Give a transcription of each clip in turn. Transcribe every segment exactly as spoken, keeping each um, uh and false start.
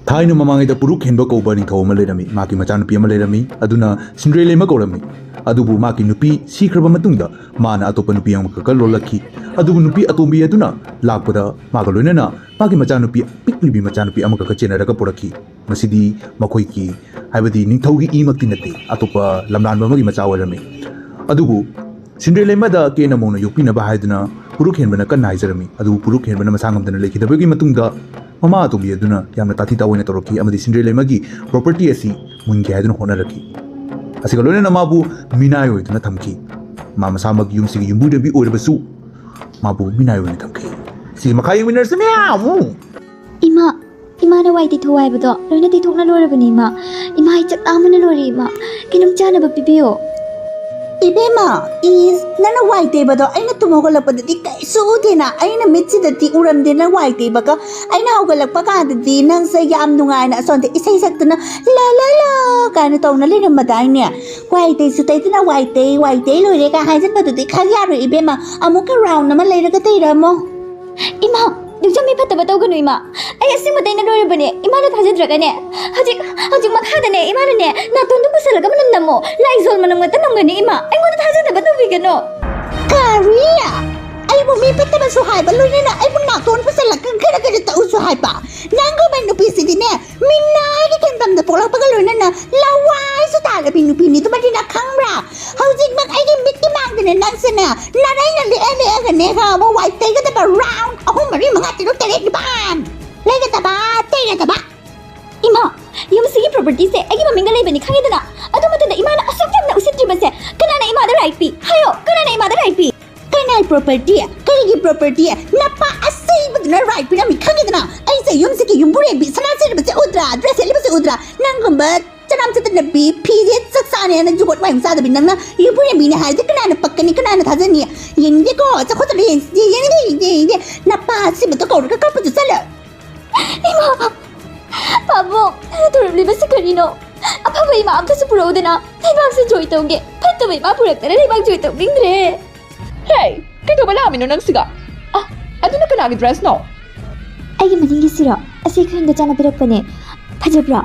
ꯊꯥꯏꯅ ꯃꯃꯥꯡꯉꯩꯗ ꯄꯨꯔꯨꯛ ꯍꯦꯟꯕ ꯀꯧꯕ ꯅꯤꯡꯊꯧ ꯑꯃ ꯂꯩꯔꯝꯃꯤ꯫ ꯃꯥꯒꯤ ꯃꯆꯥꯅꯨꯄꯤ ꯑꯃ ꯂꯩꯔꯝꯃꯤ, ꯑꯗꯨꯅ ꯁꯤꯟꯗ꯭ꯔꯦꯂꯩꯃ ꯀꯧꯔꯝꯃꯤ꯫ ꯑꯗꯨꯕꯨ ꯃꯥꯒꯤ ꯅꯨꯄꯤ ꯁꯤꯈ꯭ꯔꯕ ꯃꯇꯨꯡꯗ ꯃꯥꯅ ꯑꯇꯣꯞꯄ ꯅꯨꯄꯤ ꯑꯃꯈꯛꯀ ꯂꯣꯜꯂꯛꯈꯤ꯫ ꯑꯗꯨꯕꯨ ꯅꯨꯄꯤ ꯑꯇꯣꯝꯕꯤ ꯑꯗꯨꯅ ꯂꯥꯛꯄꯗ ꯃꯥꯒ ꯂꯣꯏꯅꯅ ꯃꯥꯒꯤ ꯃꯆꯥꯅꯨꯄꯤ, ꯄꯤꯛꯂꯤꯕꯤ ꯃꯆꯥꯅꯨꯄꯤ ꯑꯃꯈꯛꯀ ꯆꯦꯟꯅꯔꯒ ꯄꯨꯔꯛꯈꯤ꯫ ꯃꯁꯤꯗꯤ ꯃꯈꯣꯏꯒꯤ, ꯍꯥꯏꯕꯗꯤ ꯅꯤꯡꯊꯧꯒꯤ ꯏꯃꯛꯇꯤ ꯅꯠꯇꯦ, ꯑꯇꯣꯞꯄ ꯂꯝꯂꯥꯟꯕ ꯑꯃꯒꯤ ꯃꯆꯥ ꯑꯣꯏꯔꯝꯃꯤ꯫ ꯑꯗꯨꯕꯨ ꯁꯤꯟꯗ꯭ꯔꯦꯂꯩꯃꯗ ꯀꯦꯅ ꯃꯧꯅ ꯌꯣꯛꯄꯤꯅꯕ ꯍꯥꯏꯗꯨꯅ ꯄꯨꯔꯨꯛ ꯍꯦꯟꯕꯅ ꯀꯟꯅ ꯍꯥꯏꯖꯔꯝꯃꯤ꯫ ꯑꯗꯨꯕꯨ ꯄꯨꯔꯨꯛ ꯍꯦꯟꯕꯅ ꯃꯁꯥ ꯉꯝꯗꯅ ꯂꯩꯈꯤꯗꯕꯒꯤ ꯃꯇꯨꯡꯗ ꯃꯃꯥ ꯑꯇꯣꯝꯕꯤ ꯑꯗꯨꯅ ꯌꯥꯝꯅ ꯇꯥꯊꯤ ꯇꯥꯑꯣꯏꯅ ꯇꯧꯔꯛꯈꯤ ꯑꯃꯗꯤ ꯁꯤꯟꯗ꯭ꯔꯦꯂꯩꯃꯒꯤ property ꯑꯁꯤ ꯃꯨꯟꯒꯦ ꯍꯥꯏꯗꯨꯅ ꯍꯣꯠꯅꯔꯛꯈꯤ꯫ ꯑꯁꯤꯒ ꯂꯣꯏꯅꯅ ꯃꯥꯕꯨ ꯃꯤꯅꯥꯏ ꯑꯣꯏꯗꯨꯅ ꯊꯝꯈꯤ꯫ ꯃꯥ ꯃꯁꯥꯃꯛ ꯌꯨꯝꯁꯤꯒꯤ ꯌꯨꯝꯕꯨꯔꯦꯝꯕꯤ ꯑꯣꯏꯔꯕꯁꯨ ꯃꯥꯕꯨ ꯃꯤꯅꯥꯏ ꯑꯣꯏꯅ ꯊꯝꯈꯤ꯫ ꯁꯤ ꯃꯈꯥ ꯌꯦꯡꯃꯤꯟꯅꯔꯁꯤ ꯃꯌꯥꯝ꯫ ꯏꯃꯥ, ꯏꯃꯥꯅ ꯋꯥꯏ ꯇꯩꯊꯣꯛ ꯍꯥꯏꯕꯗꯣ ꯂꯣꯏꯅ ꯇꯩꯊꯣꯛꯅ ꯂꯣꯏꯔꯕꯅꯤ ꯏꯃꯥ꯫ ꯏꯃꯥ, ꯑꯩ ꯆꯥꯛ ꯂꯥꯝꯕꯅ ꯂꯣꯏꯔꯦ ꯏꯃꯥ꯫ ꯀꯩꯅꯣꯝ ꯆꯥꯅꯕ ꯄꯤꯕꯤꯌꯣ꯫ ꯏꯕꯦꯝꯃ, ꯏꯁ, ꯅꯪꯅ ꯋꯥꯏ ꯇꯩꯕꯗꯣ ꯑꯩꯅ ꯇꯨꯝ ꯍꯧꯒꯠꯂꯛꯄꯗꯗꯤ ꯀꯩꯁꯨ ꯎꯗꯦꯅ, ꯑꯩꯅ ꯃꯤꯠꯁꯤꯗꯗꯤ ꯎꯔꯝꯗꯦ ꯅꯪ ꯋꯥꯏ ꯇꯩꯕꯒ꯫ ꯑꯩꯅ ꯍꯧꯒꯠꯂꯛꯄ ꯀꯥꯟꯗꯗꯤ ꯅꯪꯁꯦ ꯌꯥꯝ ꯅꯨꯡꯉꯥꯏꯅ ꯑꯁꯣꯝꯗ ꯏꯁꯩ ꯁꯛꯇꯅ "ꯂꯥ ꯂꯥ ꯂꯥ" ꯀꯥꯏꯅ ꯇꯧꯅ ꯂꯩꯔꯝꯃꯗꯥꯏꯅꯦ꯫ "ꯋꯥꯏ ꯇꯩꯁꯨ ꯇꯩꯗꯅ ꯋꯥꯏ ꯇꯩ, ꯋꯥꯏ ꯇꯩ ꯂꯣꯏꯔꯦ" ꯀꯥꯏ ꯍꯥꯏꯖꯟꯕꯗꯨꯗꯤ ꯈꯔ ꯌꯥꯔꯣꯏ ꯏꯕꯦꯝꯃ꯫ ꯑꯃꯨꯛꯀ round ꯑꯃ ꯂꯩꯔꯒ ꯇꯩꯔꯝꯃꯣ꯫ ꯏꯃꯥ, ꯅꯤꯡꯖꯝ ꯃꯤ ꯐꯠꯇꯕ ꯇꯧꯒꯅꯨ ꯏꯃꯥ꯫ ꯑꯩ ꯑꯁꯦꯡꯕ ꯇꯩꯅ ꯂꯣꯏꯔꯕꯅꯦ꯫ ꯏꯃꯥꯅ ꯊꯥꯖꯗ꯭ꯔꯒꯅꯦ, ꯍꯧꯖꯤꯛ, ꯍꯧꯖꯤꯛ ꯃꯈꯥꯗꯅꯦ ꯏꯃꯥꯅꯅꯦ ꯅꯥꯇꯣꯟꯗꯨ ꯄꯨꯁꯜꯂꯒ ꯃꯅꯝ ꯅꯝꯃꯣ꯫ ꯂꯥꯏꯖꯣꯜ ꯃꯅꯝ ꯉꯥꯛꯇ ꯅꯝꯒꯅꯤ ꯏꯃꯥ꯫ ꯑꯩꯉꯣꯟꯗ ꯊꯥꯖꯗꯕ ꯇꯧꯕꯤꯒꯅꯣ꯫ ꯀꯔꯤ? ꯑꯩꯕꯨ ꯃꯤ ꯐꯠꯇꯕꯁꯨ ꯍꯥꯏꯕ ꯂꯣꯏꯅꯅ ꯑꯩꯕꯨ ꯅꯥꯇꯣꯟ ꯄꯨꯁꯜꯂꯒ ꯈꯔ ꯈꯔ ꯇꯛꯎꯁꯨ ꯍꯥꯏꯕ? ꯅꯪꯒꯨꯝꯕ ꯅꯨꯄꯤꯁꯤꯗꯤꯅꯦ, ꯃꯤꯅꯥꯏꯒꯤ ꯀꯦꯟꯗꯝꯗ ꯄꯣꯛꯂꯛꯄꯒ ꯂꯣꯏꯅꯅ ꯂꯋꯥꯏꯁꯨ ꯇꯥꯔꯕꯤ ꯅꯨꯄꯤꯅꯤ꯫ ꯑꯗꯨꯃꯗꯤ ꯅꯪ ꯈꯪꯕ꯭ꯔꯥ? ꯍꯧꯖꯤꯛꯃꯛ ꯑꯩꯒꯤ ꯃꯤꯠꯀꯤ ꯃꯥꯡꯗꯅꯦ ꯅꯪꯁꯦꯅꯦ, ꯅꯔꯩꯅ ꯂꯦꯛꯑ ꯂꯦꯛꯑꯒꯅꯦ ꯈꯪꯉꯕ? ꯋꯥꯏ ꯇꯩꯒꯗꯕ round ꯑꯍꯨꯝ, ꯃꯔꯤ, ꯃꯉꯥ, ꯇꯔꯨꯛ, ꯇꯔꯦꯠ, ꯅꯤꯄꯥꯟ ꯂꯩꯒꯗꯕ, ꯇꯩꯒꯗꯕ꯫ ꯏꯃꯥ, ꯌꯨꯝꯁꯤꯒꯤ propertyꯁꯦ ꯑꯩꯒꯤ ꯃꯃꯤꯡꯗ ꯂꯩꯕꯅꯤ ꯈꯪꯉꯦꯗꯅ? ꯑꯗꯨ ꯃꯇꯝꯗ ꯏꯃꯥꯅ ꯑꯁꯨꯛ ꯌꯥꯝꯅ ꯎꯁꯤꯠꯇ꯭ꯔꯤꯕꯁꯦ ꯀꯅꯥꯅ ꯏꯃꯥꯗ right ꯄꯤ? ꯍꯥꯏꯌꯣ, ꯀꯅꯥꯅ ꯏꯃꯥꯗ right ꯄꯤ? ꯀꯅꯥꯏ property? ꯀꯔꯤꯒꯤ property? ꯅꯄꯥ ꯑꯁꯤꯕꯗꯨꯅ right ꯄꯤꯔꯝꯃꯤ ꯈꯪꯉꯦꯗꯅ? ꯑꯩꯁꯦ ꯌꯨꯝꯁꯤꯒꯤ ꯌꯨꯝꯕꯨꯔꯦꯝꯕꯤ, ꯁꯅꯥ ꯁꯤꯔꯕꯁꯦ ꯎꯗ꯭ꯔꯥ? Dress ꯁꯦꯠꯂꯤꯕꯁꯦ ꯎꯗ꯭ꯔꯥ? ꯅꯪꯒꯨꯝꯕ ꯆꯅꯝ ꯆꯠꯇꯅꯕꯤ, ꯐꯤꯁꯦ ꯆꯥꯛ ꯆꯥꯅꯦꯅ ꯖꯨꯒꯣꯠ ꯋꯥꯏ ꯆꯥꯗꯕꯤ ꯅꯪꯅ ꯌꯨꯝꯕꯨꯔꯦꯝꯕꯤꯅꯦ ꯍꯥꯏꯔꯗꯤ ꯀꯅꯥꯅ ꯄꯛꯀꯅꯤ? ꯀꯅꯥꯅ ꯊꯥꯖꯅꯤ? ꯌꯦꯡꯅꯤꯡꯗꯦꯀꯣ, ꯆꯈꯣꯠꯇꯅ ꯌꯦꯡꯅꯤꯡꯗꯦ, ꯌꯦꯡꯅꯤꯡꯗꯦ, ꯌꯦꯡꯅꯤꯡꯗꯦ꯫ ꯅꯄꯥ ꯑꯁꯤꯕꯗꯣ ꯀꯧꯔꯒ ꯀꯞꯄꯁꯨ ꯆꯠꯂꯣ꯫ ꯏꯃꯥ! ꯄꯥꯕꯨꯡ, ꯅꯪꯅ ꯇꯧꯔꯝꯂꯤꯕꯁꯤ ꯀꯔꯤꯅꯣ? ꯑꯐꯕ ꯏꯃꯥ ꯑꯝꯇꯁꯨ ꯄꯨꯔꯛꯎꯗꯅ, ꯂꯩꯕꯥꯛꯁꯦ ꯖꯣꯏ ꯇꯧꯒꯦ꯫ ꯐꯠꯇꯕ ꯏꯃꯥ ꯄꯨꯔꯛꯇꯅ ꯂꯩꯕꯥꯛ ꯖꯣꯏ ꯇꯧꯅꯤꯡꯗ꯭ꯔꯦ꯫ ꯍꯦ, ꯀꯩꯗꯧꯕ ꯂꯥꯛꯑꯝꯃꯤꯅꯣ ꯅꯪ ꯁꯤꯒ? ꯑ, ꯑꯗꯨꯅ ꯀꯅꯥꯒꯤ dressꯅꯣ? ꯑꯩꯒꯤ ꯃꯅꯤꯡꯒꯤꯁꯤꯔꯣ? ꯑꯁꯤ ꯑꯩꯈꯣꯏ ꯏꯟꯗꯣꯆꯥꯅ ꯄꯤꯔꯛꯄꯅꯦ꯫ ꯐꯖꯕ꯭ꯔꯣ?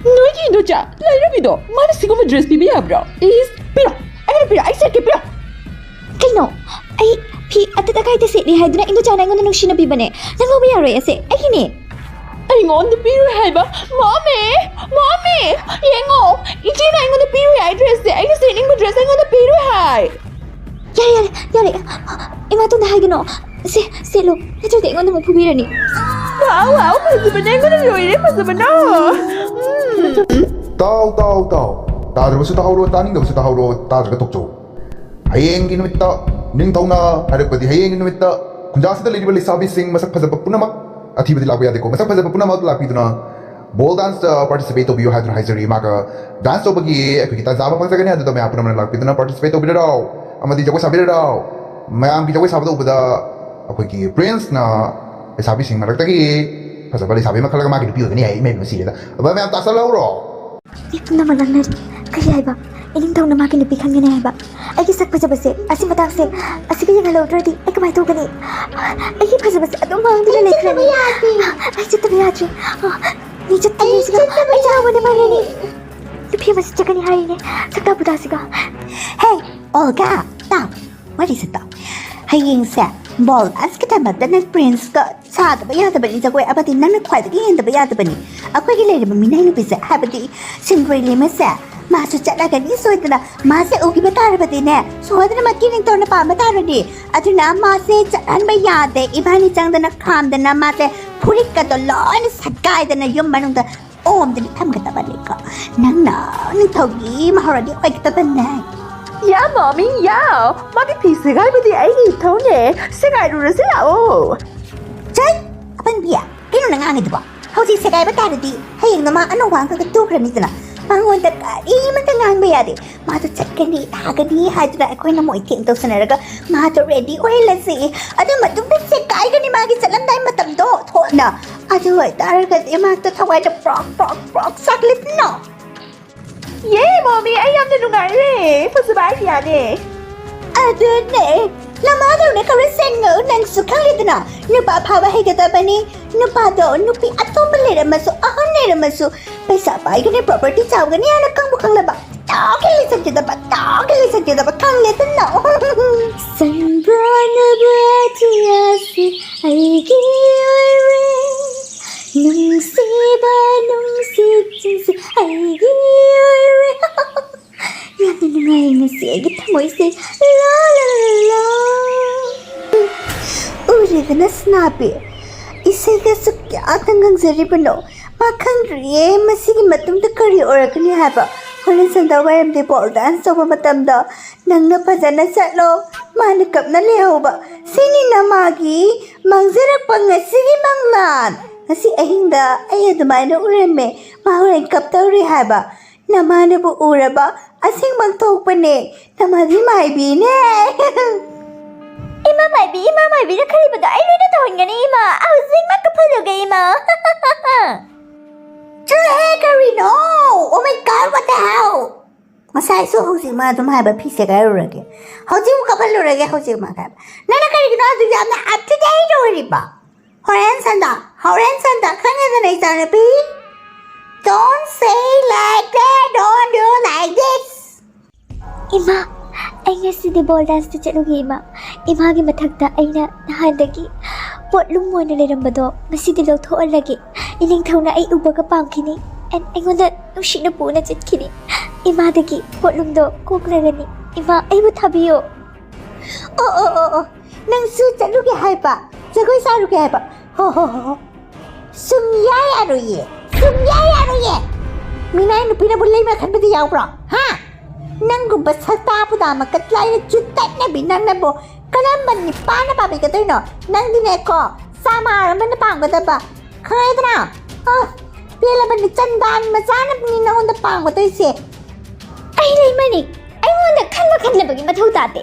ꯅꯣꯏꯒꯤ ꯏꯟꯗꯣꯆꯥ ꯂꯥꯏꯔꯕꯤꯗꯣ ꯃꯥꯅ ꯁꯤꯒꯨꯝꯕ ꯗ꯭ꯔꯦꯁ ꯄꯤꯕ ꯌꯥꯕ꯭ꯔꯣ? ꯏꯁ, ꯄꯤꯔꯣ, ꯑꯩꯉꯣꯟꯗ ꯄꯤꯔꯣ, ꯑꯩ ꯁꯦꯠꯀꯦ, ꯄꯤꯔꯣ꯫ ꯀꯩꯅꯣ? ꯑꯩ ꯐꯤ ꯑꯇꯠ ꯑꯀꯥꯏꯗ ꯁꯦꯠꯂꯤ ꯍꯥꯏꯗꯨꯅ ꯏꯟꯗꯣꯆꯥꯅ ꯑꯩꯉꯣꯟꯗ ꯅꯨꯡꯁꯤꯅ ꯄꯤꯕꯅꯦ꯫ ꯅꯪ ꯂꯧꯕ ꯌꯥꯔꯣꯏ, ꯑꯁꯦ ꯑꯩꯒꯤꯅꯦ꯫ ꯑꯩꯉꯣꯟꯗ ꯄꯤꯔꯣꯏ ꯍꯥꯏꯕ? ꯃꯣꯃꯤ, ꯃꯣꯃꯤ, ꯌꯦꯡꯉꯣ, ꯏꯆꯦꯅ ꯑꯩꯉꯣꯟꯗ ꯄꯤꯔꯣꯏ ꯍꯥꯏ ꯗ꯭ꯔꯦꯁꯁꯦ, ꯑꯩꯅ ꯁꯦꯠꯅꯤꯡꯕ ꯗ꯭ꯔꯦꯁ ꯑꯩꯉꯣꯟꯗ ꯄꯤꯔꯣꯏ ꯍꯥꯏ꯫ ꯌꯥꯔꯦ, ꯌꯥꯔꯦ, ꯌꯥꯔꯦ꯫ ꯏꯃꯥꯇꯣꯟꯗ ꯍꯥꯏꯒꯅꯣ꯫ ꯁꯦ, ꯁꯦꯠꯂꯣ꯫ ꯅꯠꯇ꯭ꯔꯗꯤ ꯑꯩꯉꯣꯟꯗ ꯑꯃꯨꯛ ꯐꯨꯕꯤꯔꯅꯤ꯫ ꯋꯥꯎ, ꯋꯥꯎ, ꯐꯖꯕꯅ ꯑꯩꯉꯣꯟꯗ ꯂꯣꯏꯔꯦ, ꯐꯖꯕꯅ꯫ ꯎꯝ꯫ ꯇꯥꯎ, ꯇꯥꯎ, ꯇꯥꯎ꯫ ꯇꯥꯗ꯭ꯔꯕꯁꯨ ꯇꯥꯍꯧꯔꯣ, ꯇꯥꯅꯤꯡꯗꯕꯁꯨ ꯇꯥꯍꯧꯔꯣ, ꯇꯥꯗ꯭ꯔꯒ ꯇꯣꯛꯆꯧ꯫ ꯍꯌꯦꯡꯒꯤ ꯅꯨꯃꯤꯠꯇ, ꯅꯤꯡꯊꯧꯅ ꯍꯥꯏꯔꯛꯄꯗꯤ, ꯍꯌꯦꯡꯒꯤ ꯅꯨꯃꯤꯠꯇ ꯈꯨꯟꯖꯥꯁꯤꯗ ꯂꯩꯔꯤꯕ ꯂꯩꯁꯥꯕꯤꯁꯤꯡ ꯃꯁꯛ ꯐꯖꯕ ꯄꯨꯝꯅꯃꯛ, ꯑꯊꯤꯕꯗꯤ ꯂꯥꯛꯄ ꯌꯥꯗꯦꯀꯣ, ꯃꯁꯛ ꯐꯖꯕ ꯄꯨꯝꯅꯃꯛ ꯂꯥꯛꯄꯤꯗꯨꯅ ꯕꯣꯜ ꯗꯥꯟꯁꯇ ꯄꯥꯔꯇꯤꯁꯤꯄꯦꯠ ꯇꯧꯕꯤꯌꯨ ꯍꯥꯏꯗꯨꯅ ꯍꯥꯏꯖꯔꯤ꯫ ꯃꯥꯒ ꯗꯥꯟꯁ ꯇꯧꯕꯒꯤ ꯑꯩꯈꯣꯏꯒꯤ ꯇꯥꯟꯖꯥ ꯑꯃ ꯐꯪꯖꯒꯅꯤ꯫ ꯑꯗꯨꯗ ꯃꯌꯥꯝ ꯄꯨꯝꯅꯃꯛꯅ ꯂꯥꯛꯄꯤꯗꯨꯅ ꯄꯥꯔꯇꯤꯁꯤꯄꯦꯠ ꯇꯧꯕꯤꯔꯔꯥꯎ ꯑꯃꯗꯤ ꯖꯒꯣꯏ ꯁꯥꯕꯤꯔꯔꯥꯎ꯫ ꯃꯌꯥꯝꯒꯤ ꯖꯒꯣꯏ ꯁꯥꯕꯗ ꯎꯕꯗ ꯑꯩꯈꯣꯏꯒꯤ ꯄ꯭ꯔꯤꯟꯁꯅ ꯂꯩꯁꯥꯕꯤꯁꯤꯡ ꯃꯔꯛꯇꯒꯤ ꯐꯖꯕ ꯂꯩꯁꯥꯕꯤ ꯑꯃ ꯈꯜꯂꯒ ꯃꯥꯒꯤ ꯅꯨꯄꯤ ꯑꯣꯏꯒꯅꯤ ꯍꯥꯏ꯫ ꯏꯃꯩ ꯁꯤꯔꯦꯗ꯫ ꯑꯗꯨ ꯃꯌꯥꯝ ꯇꯥꯁꯜꯍꯧꯔꯣ꯫ ꯃꯤ ꯄꯨꯝꯅꯃꯛ ꯂꯥꯡꯅꯔꯤ꯫ ꯀꯔꯤ ꯍꯥꯏꯕ? ꯏꯅꯤꯡꯊꯧꯅ ꯃꯥꯒꯤ ꯅꯨꯄꯤ ꯈꯟꯒꯅꯤ ꯍꯥꯏꯕ? ꯑꯩꯒꯤ ꯁꯛ ꯐꯖꯕꯁꯦ ꯑꯁꯤ ꯃꯇꯥꯡꯁꯦ ꯑꯁꯤꯒ ꯌꯦꯡꯍꯜꯍꯧꯗ꯭ꯔꯗꯤ ꯑꯩ ꯀꯃꯥꯏꯅ ꯇꯧꯒꯅꯤ? ꯑꯩꯒꯤ ꯐꯖꯕꯁꯦ ꯑꯗꯨꯝ ꯃꯥꯡꯗꯨꯅ ꯂꯩꯈ꯭ꯔꯅꯤ꯫ ꯑꯩ ꯆꯠꯇꯕ ꯌꯥꯗ꯭ꯔꯦ꯫ ꯑ, ꯃꯤ ꯆꯠꯇꯕ ꯑꯩ ꯌꯥꯗ꯭ꯔꯦ꯫ ꯑꯩ ꯆꯥꯎꯕꯅ ꯃꯥꯡꯉꯅꯤ꯫ ꯅꯨꯄꯤ ꯑꯃꯁꯨ ꯆꯠꯀꯅꯤ ꯍꯥꯏꯔꯤꯅꯦ꯫ ꯁꯛꯇꯥ ꯄꯨꯗꯥꯁꯤꯒ꯫ ꯍꯦ, ꯑꯣꯜꯒꯥ, ꯇꯥꯎ꯫ ꯋꯥꯔꯤꯁꯦ ꯇꯥꯎ꯫ ꯍꯌꯦꯡꯁꯦ ꯕꯣꯜ ꯗꯥꯟꯁꯀꯤꯗꯃꯛꯇ ꯅꯪ ꯄ꯭ꯔꯤꯟꯁꯀ ꯁꯥꯗꯕ ꯌꯥꯗꯕꯅꯤ, ꯖꯒꯣꯏ ꯑꯃꯗꯤ ꯅꯪꯅ ꯈ꯭ꯋꯥꯏꯗꯒꯤ ꯍꯦꯟꯗꯕ ꯌꯥꯗꯕꯅꯤ꯫ ꯑꯩꯈꯣꯏꯒꯤ ꯂꯩꯔꯤꯕ ꯃꯤꯅꯥꯏ ꯅꯨꯄꯤꯁꯦ, ꯍꯥꯏꯕꯗꯤ ꯁꯤꯡꯒ꯭ꯔꯩꯂꯦꯝ ꯑꯁꯦ, ꯃꯥꯁꯨ ꯆꯠꯂꯒꯅꯤ ꯁꯣꯏꯗꯅ꯫ ꯃꯥꯁꯦ ꯎꯈꯤꯕ ꯇꯥꯔꯕꯗꯤꯅꯦ, ꯁꯣꯏꯗꯅꯃꯛꯀꯤ ꯅꯤꯡꯊꯧꯅ ꯄꯥꯝꯕ ꯇꯥꯔꯅꯤ꯫ ꯑꯗꯨꯅ ꯃꯥꯁꯦ ꯆꯠꯍꯟꯕ ꯌꯥꯗꯦ꯫ ꯏꯕꯥꯅꯤ ꯆꯪꯗꯅ ꯈꯥꯝꯗꯅ ꯃꯥꯁꯦ ꯐꯨꯔꯤꯠꯀꯗꯣ ꯂꯣꯏꯅ ꯁꯠꯀꯥꯏꯗꯅ ꯌꯨꯝ ꯃꯅꯨꯡꯗ ꯑꯣꯝꯗꯅ ꯊꯝꯒꯗꯕꯅꯤꯀꯣ꯫ ꯅꯪꯅ ꯅꯤꯡꯊꯧꯒꯤ ꯃꯍꯥꯔꯥꯅꯤ ꯑꯣꯏꯒꯗꯕꯅꯦ꯫ ꯌꯥ, ꯃꯣꯃꯤ, ꯌꯥ꯫ ꯃꯥꯒꯤ ꯐꯤ ꯁꯦꯒꯥꯏꯕꯗꯤ ꯑꯩꯒꯤ ꯏꯊꯧꯅꯦ꯫ ꯁꯦꯒꯥꯏꯔꯨꯔꯁꯤ ꯂꯥꯛꯑꯣ꯫ ꯆꯩ! ꯑꯄꯪꯕꯤ, ꯀꯩꯅꯣ ꯅꯪ ꯉꯥꯡꯉꯤꯗꯨꯕꯣ? ꯍꯧꯖꯤꯛ ꯁꯦꯒꯥꯏꯕ ꯇꯥꯔꯗꯤ ꯍꯌꯦꯡ ꯅꯃꯥ ꯑꯅꯧꯕ ꯑꯃꯈꯛꯇ ꯇꯨꯈ꯭ꯔꯅꯤꯗꯅ꯫ ꯃꯉꯣꯟꯗ ꯀꯔꯤꯃꯠꯇ ꯉꯥꯡꯕ ꯌꯥꯗꯦ꯫ ꯃꯥꯗꯣ ꯆꯠꯀꯅꯤ, ꯊꯥꯒꯅꯤ ꯍꯥꯏꯗꯨꯅ ꯑꯩꯈꯣꯏꯅ ꯃꯣꯏꯊꯦꯡ ꯇꯧꯁꯟꯅꯔꯒ ꯃꯥꯗꯣ ꯔꯦꯗꯤ ꯑꯣꯏꯍꯜꯂꯁꯤ꯫ ꯑꯗꯨ ꯃꯇꯨꯡꯗ ꯁꯦꯒꯥꯏꯒꯅꯤ ꯃꯥꯒꯤ ꯆꯠꯂꯝꯗꯥꯏ ꯃꯇꯝꯗꯣ ꯊꯣꯛꯅ꯫ ꯑꯗꯨ ꯑꯣꯏꯇꯥꯔꯒꯗꯤ ꯃꯥꯗꯣ ꯊꯋꯥꯏꯗ ꯄ꯭ꯔꯣꯛ ꯄ꯭ꯔꯣꯛ ꯄ꯭ꯔꯣꯛ ꯆꯥꯛꯂꯦꯗꯅ꯫ ꯌꯦ, ꯃꯣꯃꯤ, ꯑꯩ ꯌꯥꯝꯅ ꯅꯨꯡꯉꯥꯏꯔꯦ꯫ ꯐꯖꯕ ꯑꯥꯏꯗꯤꯌꯥꯅꯦ꯫ ꯑꯗꯨꯅꯦ꯫ ꯅꯃꯥꯗꯧꯅ ꯈꯔ ꯁꯦꯡꯅ ꯅꯪꯁꯨ ꯈꯪꯂꯤꯗꯅ, ꯅꯨꯄꯥ ꯐꯥꯕ ꯍꯩꯒꯗꯕꯅꯤ꯫ ꯅꯨꯄꯥꯗꯣ ꯅꯨꯄꯤ ꯑꯇꯣꯞꯄ ꯂꯩꯔꯝꯃꯁꯨ, ꯑꯍꯟ ꯂꯩꯔꯝꯃꯁꯨ, ꯄꯩꯁꯥ ꯄꯥꯏꯒꯅꯤ, property ꯆꯥꯎꯒꯅꯤ ꯍꯥꯏꯅ ꯈꯪꯕꯨ ꯈꯪꯂꯕ, ꯇꯥꯎꯒꯦ ꯂꯩꯁꯟꯈꯤꯗꯕ, ꯇꯥꯎꯒꯦ ꯂꯩꯁꯟꯈꯤꯗꯕ, ꯈꯪꯂꯦꯗꯅ꯫ ꯁꯟꯕ꯭ꯔꯥꯅꯕ ꯑꯇꯤꯌꯥꯁꯤ ꯑꯩꯒꯤ ꯑꯣꯏꯔꯦ, ꯅꯨꯡꯁꯤꯕ ꯅꯨꯡꯁꯤꯠꯁꯤꯡꯁꯤ ꯑꯩꯒꯤ ꯑꯣꯏꯔꯦ꯫ ꯌꯥꯝꯅ ꯅꯨꯡꯉꯥꯏꯌꯦ ꯉꯁꯤ ꯑꯩꯒꯤ ꯊꯃꯣꯏꯁꯦ꯫ ꯂꯥ, ꯂꯥ, ꯂꯥ, ꯂꯥ꯫ ꯎꯔꯦꯗꯅ ꯁꯅꯥꯕꯤ, ꯏꯁꯩꯒꯁꯨ ꯀꯌꯥꯗ ꯉꯪꯖꯔꯤꯕꯅꯣ꯫ ꯃꯥ ꯈꯪꯗ꯭ꯔꯤꯌꯦ ꯃꯁꯤꯒꯤ ꯃꯇꯨꯡꯗ ꯀꯔꯤ ꯑꯣꯏꯔꯛꯀꯅꯤ ꯍꯥꯏꯕ꯫ ꯍꯣꯔꯦꯟ ꯁꯟꯗꯥ ꯋꯥꯏꯔꯝꯗꯤ ball dance ꯇꯧꯕ ꯃꯇꯝꯗ ꯅꯪꯅ ꯐꯖꯅ ꯆꯠꯂꯣ, ꯃꯥꯅ ꯀꯞꯅ ꯂꯩꯍꯧꯕ꯫ ꯁꯤꯅꯤ ꯅꯃꯥꯒꯤ ꯃꯥꯡꯖꯔꯛꯄ ꯉꯁꯤꯒꯤ ꯃꯪꯂꯥꯟ꯫ ꯉꯁꯤ ꯑꯍꯤꯡꯗ ꯑꯩ ꯑꯗꯨꯃꯥꯏꯅ ꯎꯔꯝꯃꯦ, ꯃꯥ ꯍꯣꯔꯦꯟ ꯀꯞꯇꯧꯔꯤ ꯍꯥꯏꯕ꯫ ꯅꯃꯥꯅꯕꯨ ꯎꯔꯕ? ꯑꯁꯦꯡꯕ ꯊꯣꯛꯄꯅꯦ꯫ ꯅꯃꯥꯗꯤ ꯃꯥꯏꯕꯤꯅꯦ꯫ ꯏꯃꯥ ꯃꯥꯏꯕꯤ, ꯏꯃꯥ ꯃꯥꯏꯕꯤꯅ ꯈꯜꯂꯤꯕꯗꯣ ꯑꯩ ꯂꯣꯏꯅ ꯇꯧꯍꯟꯒꯅꯤ ꯏꯃꯥ꯫ ꯍꯧꯖꯤꯛꯃꯛ ꯀꯞꯍꯜꯂꯨꯒꯦ ꯏꯃꯥ꯫ ꯆꯠꯂꯣꯍꯦ, ꯀꯔꯤꯅꯣ? Oh my God, what the hell? ꯉꯁꯥꯏꯁꯨ ꯍꯧꯖꯤꯛꯃꯛ ꯑꯗꯨꯝ ꯍꯥꯏꯕ, ꯐꯤ ꯁꯦꯒꯥꯏꯔꯨꯔꯒꯦ꯫ ꯍꯧꯖꯤꯛꯃꯛ ꯀꯞꯍꯜꯂꯨꯔꯒꯦ, ꯍꯧꯖꯤꯛꯃꯛ ꯍꯥꯏꯕ꯫ ꯅꯪꯅ ꯀꯔꯤꯒꯤꯅꯣ ꯑꯗꯨ ꯌꯥꯝꯅ up to date ꯑꯣꯏꯔꯤꯕ? ꯍꯣꯔꯦꯟ ꯁꯟꯗ, ꯍꯣꯔꯦꯟ ꯁꯟꯗ, ꯈꯪꯉꯦꯗꯅ ꯏꯆꯥꯅꯨꯄꯤ? Don't say like that, don't do like this. ꯏꯃꯥ, ꯑꯩ ꯉꯁꯤꯗꯤ ball dance ꯇ ꯆꯠꯂꯨꯒꯦ ꯏꯃꯥ꯫ ꯏꯃꯥꯒꯤ ꯃꯊꯛꯇ ꯑꯩꯅ ꯅꯍꯥꯟꯗꯒꯤ ꯄꯣꯠꯂꯨꯝ ꯑꯣꯏꯅ ꯂꯩꯔꯝꯕꯗꯣ ꯉꯁꯤꯗꯤ ꯂꯧꯊꯣꯛꯍꯜꯂꯒꯦ꯫ ꯏꯅꯤꯡꯊꯧꯅ ꯑꯩ ꯎꯕꯒ ꯄꯥꯝꯈꯤꯅꯤ꯫ And ꯑꯩꯉꯣꯟꯗ ꯅꯨꯡꯁꯤꯅ ꯄꯨꯅ ꯆꯠꯈꯤꯅꯤ꯫ ꯏꯃꯥꯗꯒꯤ ꯄꯣꯠꯂꯨꯝꯗꯣ ꯀꯣꯛꯂꯒꯅꯤ꯫ ꯏꯃꯥ, ꯑꯩꯕꯨ ꯊꯥꯕꯤꯌꯣ꯫ ꯑꯣ, ꯑꯣ, ꯑꯣ, ꯑꯣ꯫ ꯅꯪꯁꯨ ꯆꯠꯂꯨꯒꯦ ꯍꯥꯏꯕ? ꯖꯒꯣꯏ ꯁꯥꯔꯨꯒꯦ ꯍꯥꯏꯕ? ꯍꯣ, ꯍꯣ, ꯍꯣ, ꯍꯣ꯫ ꯁꯨꯡꯌꯥ ꯌꯥꯔꯣꯏꯌꯦ꯫ ꯁꯨꯡꯌꯥ ꯌꯥꯔꯣꯏꯌꯦ꯫ ꯃꯤꯅꯥꯏ ꯅꯨꯄꯤꯅꯕꯨ ꯂꯩꯃ ꯈꯟꯕꯗꯤ ꯌꯥꯎꯕ꯭ꯔꯣ? ꯍꯥ? ꯅꯪꯒꯨꯝꯕ ꯁꯛꯇꯥ ꯄꯨꯗꯥ ꯃꯀꯠ ꯂꯥꯏꯅ ꯆꯨꯠꯇꯠꯅꯕꯤ ꯅꯪꯅꯕꯨ ꯀꯔꯝꯕ ꯅꯤꯄꯥꯅ ꯄꯥꯝꯕꯤꯒꯗꯣꯏꯅꯣ? ꯅꯪꯗꯤꯅꯦꯀꯣ, ꯆꯥꯃ ꯑꯃꯅ ꯄꯥꯝꯒꯗꯕ꯫ ꯈꯪꯉꯦꯗꯅ? ꯑ, ꯄꯦꯜꯂꯕꯅꯤ, ꯆꯟꯗꯥꯟ ꯃꯆꯥꯅꯅꯤ ꯅꯉꯣꯟꯗ ꯄꯥꯝꯒꯗꯣꯏꯁꯦ꯫ ꯑꯩ ꯂꯩꯃꯅꯤ꯫ ꯑꯩꯉꯣꯟꯗ ꯈꯟꯕ ꯈꯟꯗꯕꯒꯤ ꯃꯊꯧ ꯇꯥꯗꯦ꯫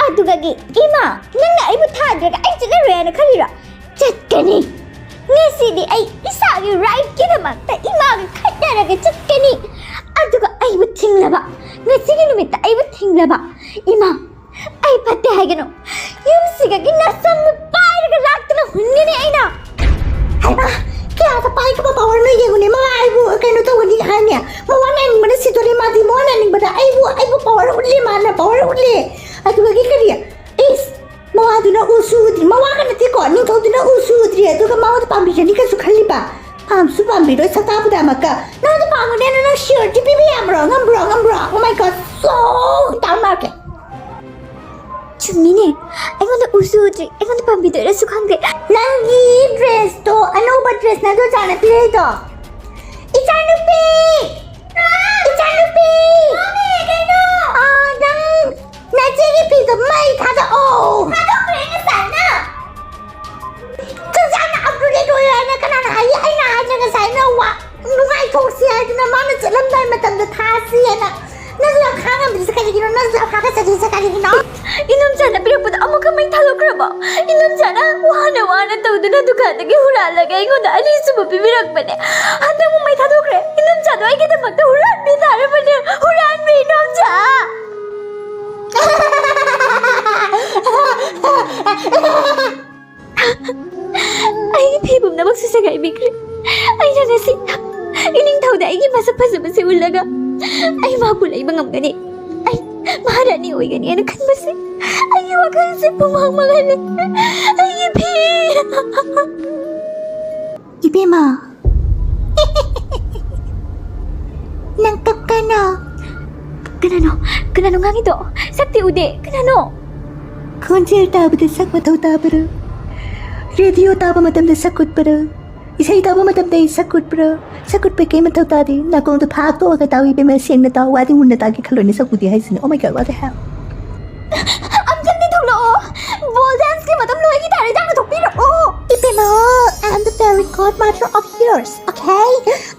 ꯑꯗꯨꯒꯗꯤ, ꯏꯃꯥ, ꯅꯪꯅ ꯑꯩꯕꯨ ꯊꯥꯗ꯭ꯔꯒ ꯑꯩ ꯆꯠꯂꯔꯣꯏ ꯍꯥꯏꯅ ꯈꯜꯂꯤꯔꯣ? ꯆꯠꯀꯅꯤ꯫ ꯉꯁꯤꯗꯤ ꯑꯩ ꯏꯁꯥꯒꯤ right ꯀꯤꯗꯃꯛꯇ ꯏꯃꯥꯒ ꯈꯠꯅꯔꯒ ꯆꯠꯀꯅꯤ꯫ ꯑꯗꯨꯒ ꯑꯩꯕꯨ ꯊꯤꯡꯂꯕ, ꯉꯁꯤꯒꯤ ꯅꯨꯃꯤꯠꯇ ꯑꯩꯕꯨ ꯊꯤꯡꯂꯕ, ꯏꯃꯥ, ꯑꯩ ꯐꯠꯇꯦ ꯍꯥꯏꯒꯅꯨ꯫ ꯁꯤꯗꯒꯤ ꯅꯁꯝꯗꯨ ꯄꯥꯏꯔꯒ ꯂꯥꯛꯇꯅ ꯍꯨꯟꯒꯅꯤ ꯑꯩꯅ꯫ ꯍꯩꯃꯥ, ꯀꯌꯥꯗ ꯄꯥꯏꯒꯕ ꯄꯋꯥꯔꯅꯣ ꯌꯦꯡꯉꯨꯅꯦ꯫ ꯃꯋꯥ ꯑꯩꯕꯨ ꯀꯩꯅꯣ ꯇꯧꯒꯅꯤ ꯍꯥꯏꯅꯦ꯫ ꯃꯋꯥ ꯅꯥꯅꯤꯡꯕꯅ ꯁꯤꯗꯣꯔꯦ ꯃꯥꯗꯤ꯫ ꯃꯋꯥ ꯅꯥꯅꯤꯡꯕꯗ ꯑꯩꯕꯨ, ꯑꯩꯕꯨ ꯄꯋꯥꯔ ꯎꯠꯂꯦ ꯃꯥꯅ, ꯄꯋꯥꯔ ꯎꯠꯂꯦ꯫ ꯑꯗꯨꯗꯒꯤ ꯀꯔꯤ? ꯏꯁ, ꯃꯋꯥꯗꯨꯅ ꯎꯁꯨ ꯎꯗ꯭ꯔꯤ, ꯃꯋꯥꯒ ꯅꯠꯇꯦꯀꯣ, ꯅꯤꯡꯊꯧꯗꯨꯅ ꯎꯁꯨ ꯎꯗ꯭ꯔꯤ, ꯑꯗꯨꯒ ꯃꯉꯣꯟꯗ ꯄꯥꯝꯕꯤꯔꯅꯤ ꯀꯩꯁꯨ ꯈꯜꯂꯤꯕ? ꯄꯥꯝꯁꯨ ꯄꯥꯝꯕꯤꯔꯣꯏ ꯁꯛꯇꯥꯕꯨꯗ ꯑꯃꯛꯀ꯫ ꯅꯉꯣꯟꯗ ꯄꯥꯝꯒꯅꯦꯅ ꯅꯪ surety ꯄꯤꯕ ꯌꯥꯕ꯭ꯔꯣ? ꯉꯝꯕ꯭ꯔꯣ? ꯉꯝꯕ꯭ꯔꯣ? Oh my God, so down market. ꯆꯨꯝꯃꯤꯅꯦ, ꯑꯩꯉꯣꯟꯗ ꯎꯁꯨ ꯎꯗ꯭ꯔꯤ, ꯑꯩꯉꯣꯟꯗ ꯄꯥꯝꯕꯤꯗꯣꯏꯔꯁꯨ ꯈꯪꯗꯦ꯫ ꯅꯪꯒꯤ dress ꯇꯣ, ꯑꯅꯧꯕ dress ꯅꯪꯒꯤ ꯑꯣꯖꯥꯅ ꯄꯤꯔꯛꯏꯗꯣ? ꯏꯆꯥꯅꯨꯄꯤ! ꯏꯆꯥꯅꯨꯄꯤ! ꯀꯩꯅꯣ? ꯑꯥ, ꯅꯪ ꯅꯆꯦꯒꯤ ꯐꯤꯗꯣ ꯃꯩ ꯊꯥꯗꯣꯛꯑꯣ꯫ ꯊꯥꯗꯣꯛꯈ꯭ꯔꯦ ꯉꯁꯥꯏꯅ꯫ ꯆꯨꯖꯥꯛꯅ upgrade ꯑꯣꯏꯔꯣ ꯍꯥꯏꯅ ꯀꯅꯥꯅ ꯍꯥꯏ? ꯑꯩꯅ ꯍꯥꯏꯗ꯭ꯔꯥ ꯉꯁꯥꯏꯅ ꯋꯥ ꯅꯨꯡꯉꯥꯏꯊꯣꯛꯁꯤ ꯍꯥꯏꯗꯅ ꯃꯥꯅ ꯆꯠꯂꯝꯗꯥꯏ ꯃꯇꯝꯗ ꯊꯥꯁꯤ ꯍꯥꯏꯅ? ꯅꯪꯁꯨ ꯌꯥꯝ ꯈꯥꯡꯉꯝꯗ꯭ꯔꯤꯁꯦ ꯀꯔꯤꯒꯤꯅꯣ? ꯅꯪꯁꯨ ꯌꯥꯝ ꯈꯥꯡꯒꯠꯆꯗ꯭ꯔꯤꯁꯦ ꯀꯔꯤꯒꯤꯅꯣ? ꯏꯅꯝꯆꯥꯅ ꯄꯤꯔꯛꯄꯗ ꯑꯃꯨꯛꯀ ꯃꯩ ꯊꯥꯗꯣꯛꯈ꯭ꯔꯕꯣ? ꯏꯅꯝꯆꯥꯅ ꯋꯥꯅ ꯋꯥꯅ ꯇꯧꯗꯨꯅ ꯗꯨꯀꯥꯟꯗꯒꯤ ꯍꯨꯔꯥꯜꯂꯒ ꯑꯩꯉꯣꯟꯗ ꯑꯅꯤꯁꯨꯕ ꯄꯤꯕꯤꯔꯛꯄꯅꯦ꯫ ꯍꯟꯗꯛ ꯑꯃꯨꯛ ꯃꯩ ꯊꯥꯗꯣꯛꯈ꯭ꯔꯦ꯫ ꯏꯅꯝꯆꯥꯗꯣ ꯑꯩꯒꯤꯗꯃꯛꯇ ꯍꯨꯔꯥꯟꯕꯤ ꯇꯥꯔꯕꯅꯦ꯫ ꯍꯨꯔꯥꯟꯕꯤ ꯏꯅꯝꯆꯥ! ꯑꯩꯒꯤ ꯐꯤ ꯄꯨꯝꯅꯃꯛꯁꯨ ꯁꯦꯒꯥꯏꯕꯤꯈ꯭ꯔꯦ꯫ ꯑꯩꯅ ꯉꯁꯤ ꯏꯅꯤꯡꯊꯧꯗ ꯑꯩꯒꯤ ꯃꯁꯛ ꯐꯖꯕꯁꯦ ꯎꯠꯂꯒ ꯑꯩ ꯃꯍꯥꯛꯄꯨ ꯂꯩꯕ ꯉꯝꯒꯅꯤ, ꯑꯩ ꯃꯍꯥꯔꯥꯅꯤ ꯑꯣꯏꯒꯅꯤ ꯍꯥꯏꯅ ꯈꯟꯕꯁꯦ ꯑꯩꯒꯤ ꯋꯥꯈꯜꯁꯦ ꯄꯨꯃꯥꯡ ꯃꯥꯡꯍꯜꯂꯦ꯫ ꯑꯩꯒꯤ ꯐꯤ! ꯏꯕꯦꯝꯃ, ꯅꯪ ꯀꯞꯀꯅꯣ꯫ ꯀꯅꯥꯅꯣ? ꯀꯅꯥꯅꯣ ꯉꯥꯡꯉꯤꯗꯣ? ꯁꯛꯇꯤ ꯎꯗꯦ꯫ ꯀꯅꯥꯅꯣ? ꯈꯣꯟꯖꯦꯜ ꯇꯥꯕꯗ ꯁꯛ ꯃꯊꯧ ꯇꯥꯕ꯭ꯔꯣ? ꯔꯦꯗꯤꯑꯣ ꯇꯥꯕ ꯃꯇꯝꯗ ꯁꯛ ꯎꯠꯄ꯭ꯔꯣ? ꯏꯁꯩ ꯇꯥꯕ ꯃꯇꯝꯗ ꯑꯩ ꯁꯛ ꯎꯠꯄ꯭ꯔꯣ? ꯁꯛ ꯎꯠꯄꯩ ꯀꯩ ꯃꯊꯧ ꯇꯥꯗꯦ꯫ ꯅꯥꯀꯣꯡꯗꯣ ꯐꯥꯛꯇꯣꯛꯑꯒ ꯇꯥꯎ ꯏꯕꯦꯝꯃ, ꯁꯦꯡꯅ ꯇꯥꯎ꯫ ꯋꯥꯗꯤ ꯃꯨꯟꯅ ꯇꯥꯒꯦ ꯈꯜꯂꯣꯏꯅꯦ, ꯁꯛ ꯎꯗꯦ ꯍꯥꯏꯁꯤꯅꯦ꯫ Oh my God, what the hell? ꯑꯝꯇꯪꯗꯤ ꯊꯣꯛꯂꯛꯑꯣ꯫ Ball danceꯀꯤ ꯃꯇꯝ ꯂꯣꯏꯈꯤ ꯇꯥꯔꯦ, ꯍꯤꯗꯥꯛꯇꯣ ꯊꯣꯛꯄꯤꯔꯛꯑꯣ꯫ ꯏꯕꯦꯝꯃ, I am the fairy godmother of yours, okay?